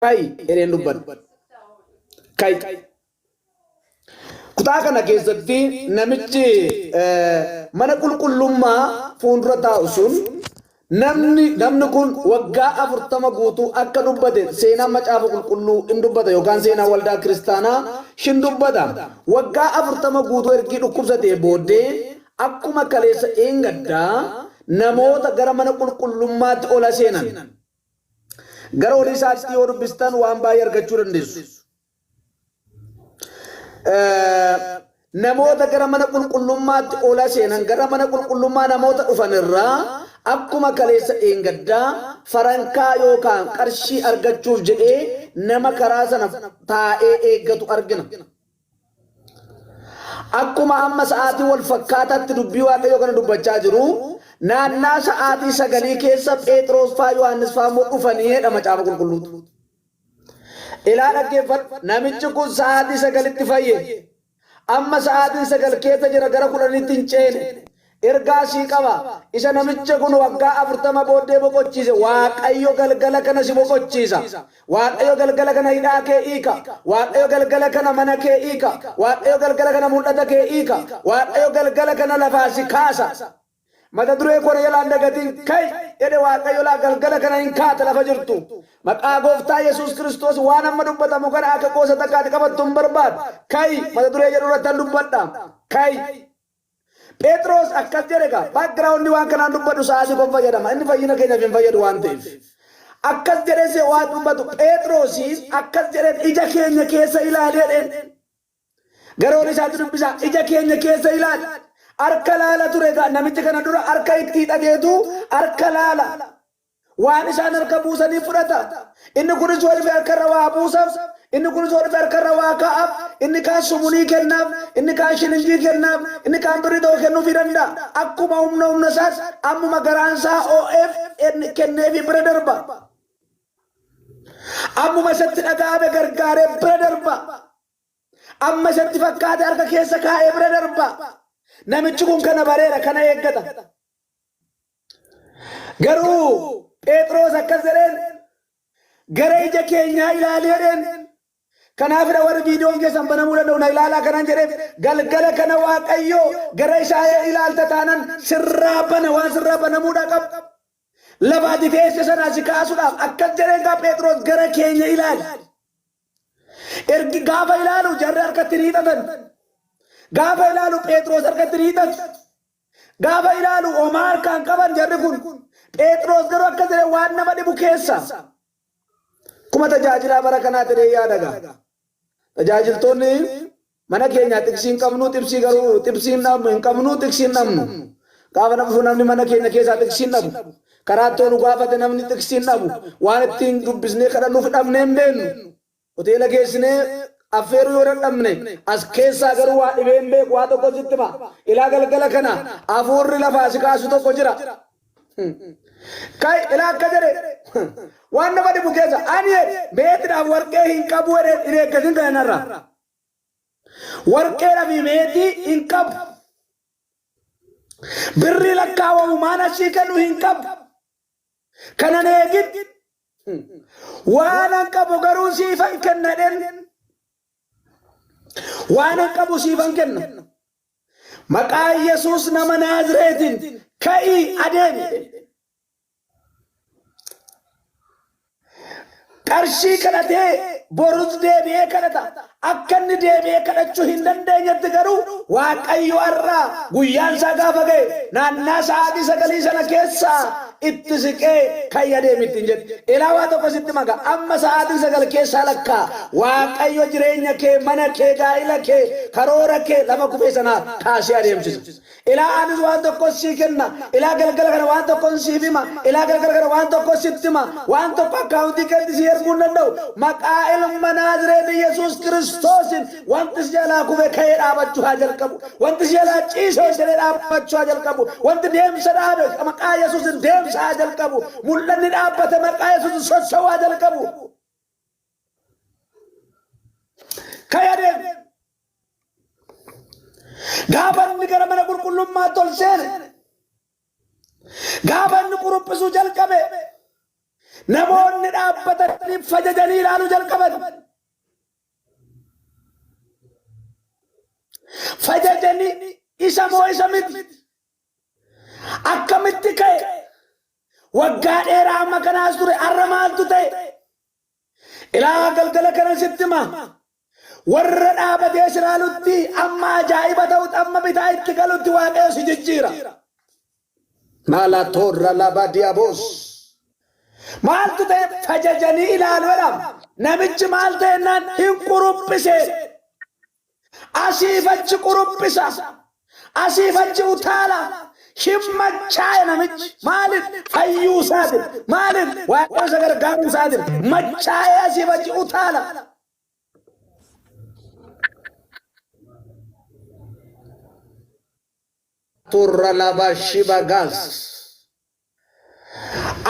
Ka'i jedheen dubbadha. Ka'i. Kutaa kana keessatti namichi mana qulqullummaa fuuldura taa'u sun namni namni kun waggaa 40 guutuu akka dubbate seenaan macaafa qulqulluu in dubbata yookaan seenaa waldaa kiristaanaa shin dubbata. Waggaa 40 guutuu ergii dhukkubsatee booddee akkuma kaleessa dheengaddaa namoota gara mana qulqullummaatti ola seenan. Gara olii isaatti yoo dubbistan waan baay'ee argachuu dandeessu. Namoota gara mana qulqullummaatti ola seenan, gara mana qulqullummaa namoota dhufan irraa akkuma kaleessa dheengaddaa farankaa yookaan qarshii argachuuf jedhee nama karaa sana taa'ee eeggatu argina. Akkuma amma sa'aatii wal fakkaataatti dubbii Waaqayyoo kana dubbachaa jiru, naannaa sa'aatii sagalii keessa Pheexiroos faa Yohaannis faa immoo dhufanii jedha macaafa qulqulluutu. Ilaa dhaggeeffadhu, namichi kun sa'aatii sagalitti fayye. Amma sa'aatiin 9 keessa jira gara 10tti hin ceene. Ergaa sii qaba. Isa namicha kun waggaa 40 booddee boqochiise Waaqayyo galgala kana si boqochiisa. Waaqayyo galgala kana hidhaa kee hiika. Waaqayyo galgala kana mana kee hiika. Waaqayyo galgala kana mul'ata kee hiika. Waaqayyo galgala kana lafaa si kaasa. Mata duree koo na jalaa hin dagatin ka'i jedhe Waaqayyo laa galgala kana hin kaata lafa jirtu. Maqaa gooftaa Yesuus Kiristoos waan amma dubbatamu kana akka qoosa takkaati qabattu hin barbaadu. Ka'i mata duree jedhu irrattan dubbadha. Ka'i. Phexros akkas jedhe egaa background waan kanaan dubbadhu sa'aatii kon fayyadama inni fayyina keenyaaf hin fayyadu waan ta'eef. Akkas jedhee see waan dubbatu Phexrosiin akkas jedheen ija keenya keessa ilaali jedheen. Gara olii isaatti dubbisaa ija keenya keessa ilaali. Harka laala ture egaa namichi kana dura harka itti hidhateetu harka laala. Waan isaan harka buusanii fudhata. Inni kunis yoo dhufe harkarra waa buusaaf, inni kunis yoo dhufe harkarra waa kaa'aaf, inni kaan sumunii kennaaf, inni kaan shilingii kennaaf, inni kaan birrii tokko kennuufii danda'a. Akkuma humna humna isaas ammuma garaan isaa oo'eef kenneefii bira darba. Ammuma isatti dhaga'ame gargaaree bira darba. Amma isatti fakkaate harka keessa kaa'ee bira darba. Namichi kun kana bareera, kana eeggata. Garuu Phexros akkas jedheen gara ija keenyaa ilaali jedheen. Kanaafidha warri viidiyoon keessan banamuu danda'u na ilaalaa kanan jedheef galgala kana Waaqayyo gara isaa ilaalta taanan sirraa bana waan sirraa banamuudhaa qabu. Lafa ati teesse sanaa si kaasuudhaaf akkas jedheen gaa Phexros gara keenya ilaali. Ergi gaafa ilaalu jarri harkatti hin hiixatan. Gaafa ilaalu Phexros harkatti hin hiixatu. Gaafa ilaalu homaa harkaan qaban jarri kun. Phexros garuu akkas jedhe waan nama dhibu keessa. Kuma tajaajilaa bara kanaa ta'ee yaada gaa. Tajaajiltoonni mana keenyaa xiqsii hin qabnu, xibsii garuu xibsii hin dhabnu, hin qabnu, xiqsii hin dhabnu. Gaafa nama dhufu namni mana keenya keessaa xiqsii hin dhabu. Karaa itti nu gaafate namni xiqsii hin dhabu. Waan ittiin dubbisnee kadhannuuf dhabnee hin beeknu. Hoteela geessinee affeeruu yoo dadhabne as keessaa garuu waa dhibee hin beeku waa tokko sitti hima. Ilaa galgala kana hafuurri lafaa si kaasu tokko jira. Kai ilaa akka jedhe waan nama dhibu keessa ani meetiidhaaf warqee hin qabu jedhee hin eeggatin kana narraa. Warqeedhaa fi meetii hin qabu. Birrii lakkaawamu maan asii kennu hin qabu. Kanan eegin waanan qabu garuu siifan kenna jedheen. Waanan qabu siifan kenna. Maqaa Yesuus nama Naazreetiin ka'ii adeemi. Qarshii kadhatee borus deebi'ee kadhata. Akka inni deebi'ee kadhachuu hin dandeenyetti garuu Waaqayyo har'a guyyaan isaa gaafa ga'e naannaa sa'aatii sagalii sana keessaa itti siqee ka'i adeemi ittiin jedhe. Ilaa waa tokko sitti maka amma sa'aatii 9 keessaa lakkaa Waaqayyo jireenya kee mana kee gaa'ila kee karoora kee lafa kufee sanaa kaasee adeemsisa. Ilaa anis waan tokko sii kenna. Ilaa galgala kana waan tokkon siif hima. Ilaa galgala kana waan tokko sitti hima. Waan tokko akkaawuntii keetti sii erguu hin danda'u. Maqaa ilma Naazreetii Yesuus Kiristoosiin wanti si jalaa kufe ka'ee dhaabachuu haa jalqabu. Wanti si jalaa ciise ol jedhee dhaabbachuu haa jalqabu. Wanti deemsa dhaabe maqaa Yesuusin deemsa haa jalqabu. Mul'anni dhaabbate maqaa Yesuusin socho'uu haa jalqabu. Ka'ee adeemi. Gaafa inni gara mana qulqullummaatti ol seene, gaafa inni quruphisuu jalqabe, Namoonni dhaabbatanii fajajanii ilaaluu jalqaban. Fajajanii isa moo isa miti? Akkamitti ka'e? Waggaa dheeraa amma kanaas ture har'a maaltu ta'e? Ilaa galgala kana sitti hima. Warra dhaabatee si ilaalutti amma ajaa'iba ta'utti amma bitaa itti galutti Waaqayyo si jijjiira. Maala toorra laba diyaboos. Maaltu ta'e fajajanii ilaalu jedhama. Namichi maal ta'e naan hin quruphise. Asiif achi quruphisa. Asiif achi utaala. Hin machaa'e namichi. Maaliif? Fayyuu isaatiin. Maaliif? Waaqayyo isa gargaaruu isaatiin. Machaa'ee asiif achi utaala. Turra laba shiba gas.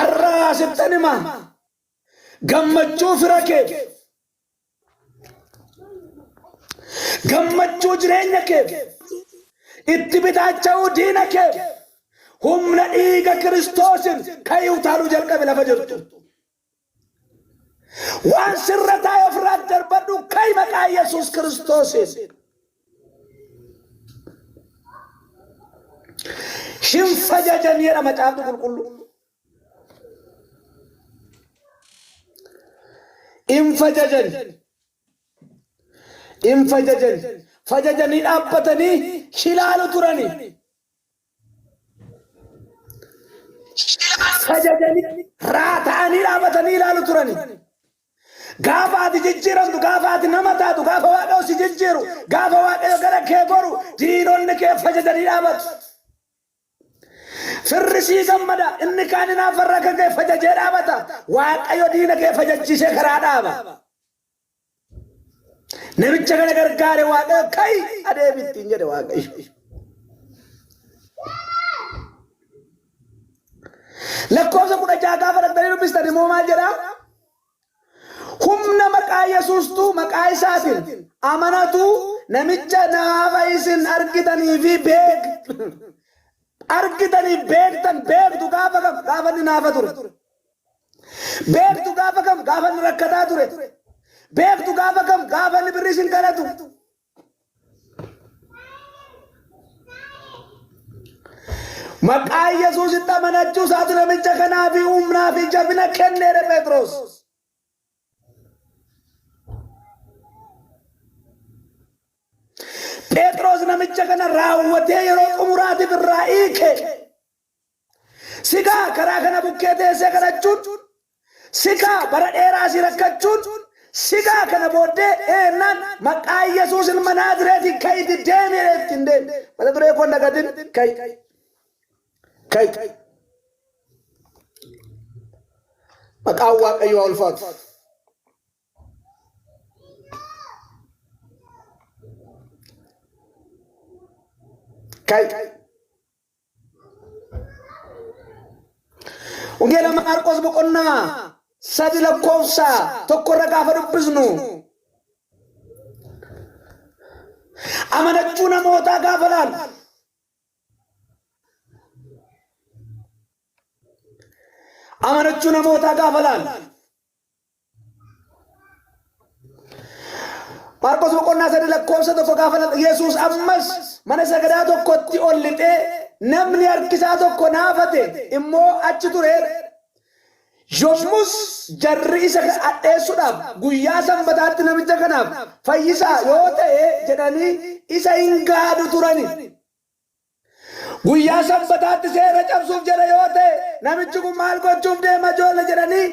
Arraa sittan hima. Gammachuu fira keef. Gammachuu jireenya keef. Itti bitaacha'uu diina keef. Humna dhiiga Kiristoosin ka'ii utaaluu jalqabe lafa jirtu. Waan sirra taa'e ofirraa darbadhu ka'i maqaa Yesuus Kiristoosiin. Hin fajajan jedha macaafni qulqulluu. In fajajan. In fajajan. Fajajanii dhaabbatanii ilaalu turani. Fajajanii raata'anii dhaabatanii ilaalu turani. Gaafa ati jijjiiramtu, gaafa ati nama taatu, gaafa Waaqayyo si jijjiiru, gaafa Waaqayyo gara kee goru, diinonni kee fajajanii dhaabatu. Firri sii gammada, inni kaan hinaaffarraa kan ka'e fajajee dhaabata. Waaqayyo diina kee fajachiisee karaa dhaaba. Namicha kana gargaare Waaqayyo ka'i adeemi ittiin jedhe Waaqayyo. Lakkoofsa 16 gaafa dhaqxanii dubbistan immoo maal jedhaa? Humna maqaa Yesuustuu maqaa isaatiin amanatu namicha naafa isin argitanii fi beek argitanii beektan beektu gaafa kam gaafa inni naafa ture. Beektu gaafa kam gaafa inni rakkataa ture. Beektu gaafa kam gaafa inni birrii isin kadhatu. Maqaa Yesuusitti amanachuu isaatu namicha kanaa fi humnaa fi jabina kenneera Phexros. Phexros namicha kana raawwatee yeroo xumuraatiif irraa hiike. Sigaa karaa kana bukkee teessee kadhachuun, sigaa bara dheeraa si rakkachuun, sigaa kana booddee eennaan maqaa Yesuus ilma Naazireetiin ka'iti deemi jedhee ittiin deemi. Mata duree koo hin dagatin ka'i. Ka'i. Maqaan Waaqayyoo haa ulfaatu. Ka'i. Wangeela Maarqos boqonnaa 3 lakkoofsa 1 irra gaafa dubbisnu amanachuu namootaa gaafa laalu amanachuu namootaa gaafa laalu Maarqos boqonnaa 3 lakkoofsa 1 gaafa laalu Yesuus ammas mana sagadaa tokkotti ol lixee namni harkisaa tokko naafate immoo achi tureera. Yommus jarri isa hadheessuudhaaf guyyaa sanbataatti namicha kanaaf fayyisaa yoo ta'e jedhanii isa hin gaadu turani. Guyyaa Sanbataatti seera cabsuuf jedha yoo ta'e, namichi kun maal gochuuf deema ijoolle jedhanii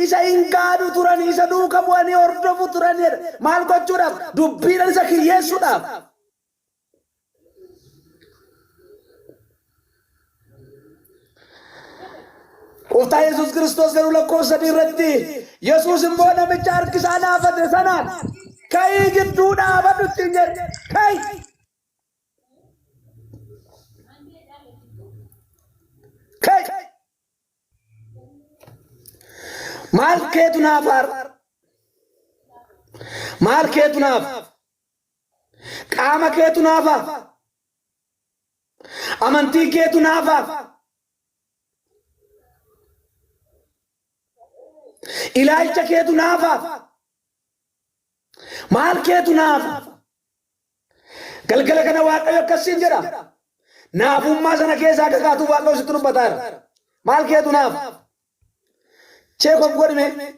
isa hin gaadu turan, isa duuka bu'anii hordofu turan jedha. Maal gochuudhaaf? Dubbiidhaan isa kiyyeessuudhaaf. Gooftaa Yesuus Kiristoos garuu lakkoofsa 3 irratti Yesuus immoo namicha harki isaa laafate sanaan ka'ii gidduu dhaabadhu ittiin jedhe. Ka'i! Ka'i! Maal keetu naaf har'a? Maal keetu naaf? Qaama keetu naafa? Amantii keetu naafa? Ilaalcha keetu naafa. Maal keetu naafa? Galgala kana Waaqayyo akkasiin jedha. Naafummaa sana keessaa akka kaatuuf Waaqayyo sitti dubbataa jira. Maal keetu naafa? Check of godhi mee.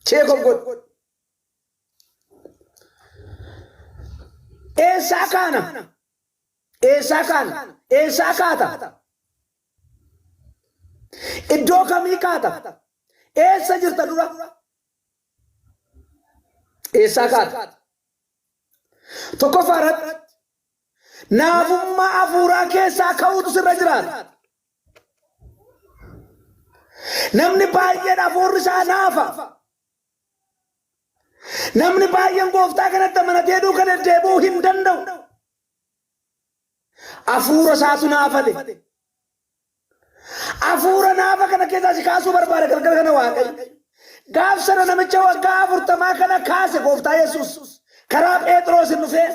Check of godhi. Eessaa kaana? Eessaa kaana? Eessaa kaata? Iddoo kamii kaata? Eessa jirta dura? Eessaa kaata? Tokkoffaa irratti naafummaa hafuuraa keessaa ka'uutu sirra jiraata. Namni baay'een hafuurri isaa naafa. Namni baay'een gooftaa kanatti amanatee duuka deddeebi'uu hin danda'u. Hafuura isaatu naafate. Hafuura naafa kana keessaa si kaasuu barbaada galgala kana Waaqayyo. Gaaf sana namicha waggaa 40 kana kaase gooftaa Yesuus karaa Pheexiroos hin dhufee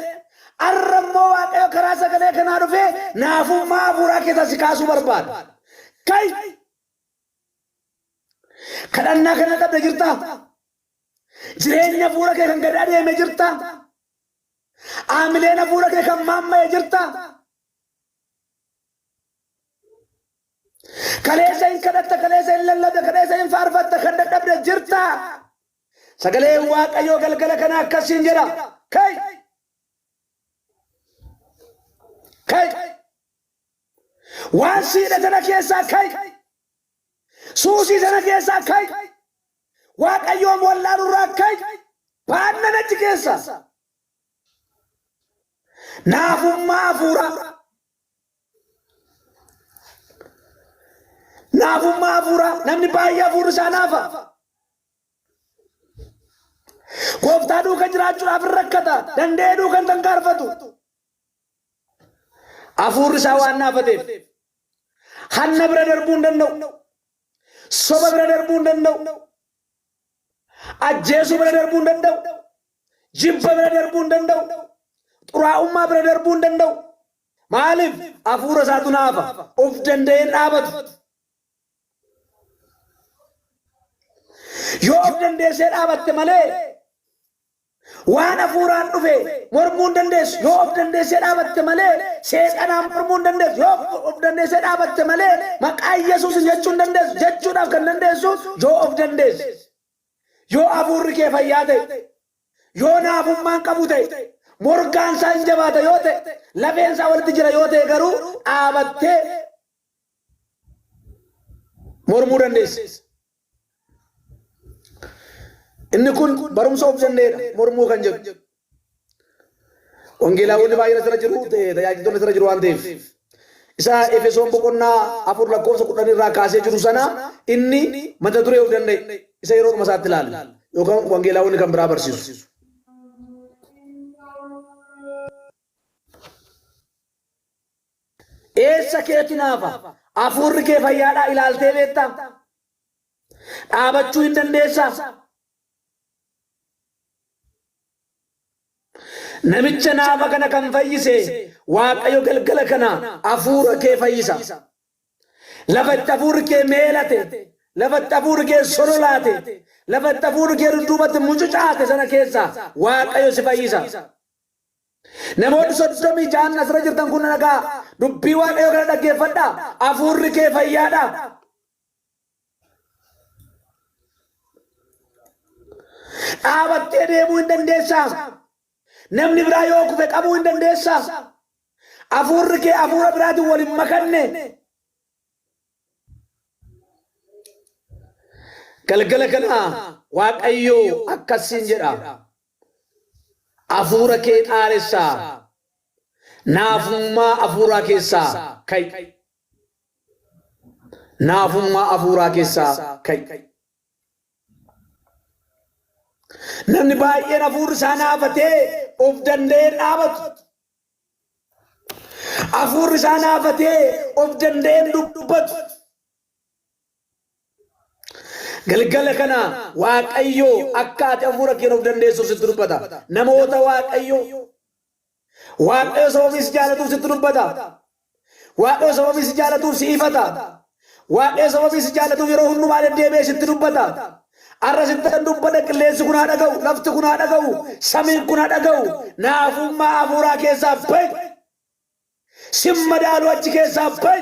arra immoo Waaqayyo karaa sagalee kanaa dhufee naafummaa hafuuraa keessaa si kaasuu barbaada. Kai! Kadhannaa kana dhabde jirtaa? Jireenya hafuura kee kan gad adeeme jirtaa? Aamileen hafuura kee kan maamma'e jirtaa? Kaleessa hin kadhatta, kaleessa hin lallabda, kaleessa hin faarfatta, kan dadhabde jirtaa? Sagaleen Waaqayyoo galgala kana akkasiin jedha. Kai! Kai! Waan siidha sana keessaa kai! Suusii sana keessaa kai! Waaqayyoon wallaalurraa kai! Baannan achi keessa. Naafummaa hafuuraa. Naafummaa hafuuraa. Namni baay'ee hafuurri isaa naafa. Gooftaa duuka jiraachuudhaaf hin rakkata. Danda'ee duuka hin tankaarfatu. Hafuurri isaa waan naafateef. Hanna bira darbuu hin danda'u. Soba bira darbuu hin danda'u. Ajjeesuu bira darbuu hin danda'u. Jibba bira darbuu hin danda'u. Xuraa'ummaa bira darbuu hin danda'u. Maaliif? Hafuura isaatu naafa. Of danda'ee hin dhaabatu. Yoo of dandeessee dhaabatte malee Waan hafuuraan dhufe mormuu hin dandeessu. Yoo of dandeessee dhaabatte malee seexanaan mormuu hin dandeessu. Yoo of dandeessee dhaabatte malee maqaa Yesuusin jechuu hin dandeessu. Jechuudhaaf kan dandeessu yoo of dandeesse. Yoo hafuurri kee fayyaa ta'e, yoo naafummaan qabu ta'e, morgaan isaa hin jabaata yoo ta'e, lafeen isaa walitti jira yoo ta'e garuu dhaabattee mormuu dandeessa. Inni kun barumsa of danda'edha mormuu kan jedhu. Wangeelaawwanni baay'een asirra jiru tajaajiltoonni asirra jiru waan ta'eef. Isa Efesoon boqonnaa 4 lakkoofsa 10 irraa kaasee jiru sana inni mata duree of danda'e isa yeroo dhuma isaatti ilaalla yookaan wangeelaawwanni kan biraa barsiisu. Eessa keetu naafa? Hafuurri kee fayyaadhaa ilaaltee beektaa? Dhaabachuu hin dandeessaa? Namicha naafa kana kan fayyise Waaqayyo galgala kana hafuura kee fayyisa. Lafa itti hafuurri kee meelate, lafa itti hafuurri kee sololaate, lafa itti hafuurri kee dudduubatti mucucaate sana keessa Waaqayyo si fayyisa. Namoonni 36n asirra jirtan kun dhagaa dubbii Waaqayyoo kana dhaggeeffadhaa. Hafuurri kee fayyaadha. Dhaabattee deemuu hin dandeessaa. Namni biraa yoo kufe qabuu hin dandeessaa. Hafuurri kee hafuura biraatiin wal hin makanne. Galgala kana Waaqayyo akkas siin jedha. Hafuura kee xaaressaa. Naafummaa hafuuraa keessaa ka'i. Naafummaa hafuuraa keessaa ka'i. Namni baay'een hafuurri isaa naafatee of danda'ee hin dhaabatu. Hafuurri isaa naafatee of danda'ee hin dubbatu. Galgala kana Waaqayyo akka ati hafuura keen of dandeessuuf sitti dubbata. Namoota Waaqayyo Waaqayyo sababii si jaallatuuf sitti dubbata. Waaqayyo sababii si jaalatuuf si ifata. Waaqayyo sababii si jaallatuuf yeroo hundumaa deddeebi'ee sitti dubbata. Har'a sittan dubbadha qilleensi kun haa dhaga'u, lafti kun haa dhaga'u, samiin kun haa dhaga'u. Naafummaa hafuuraa keessaa ba'i. Sin madaalu achi keessaa ba'i.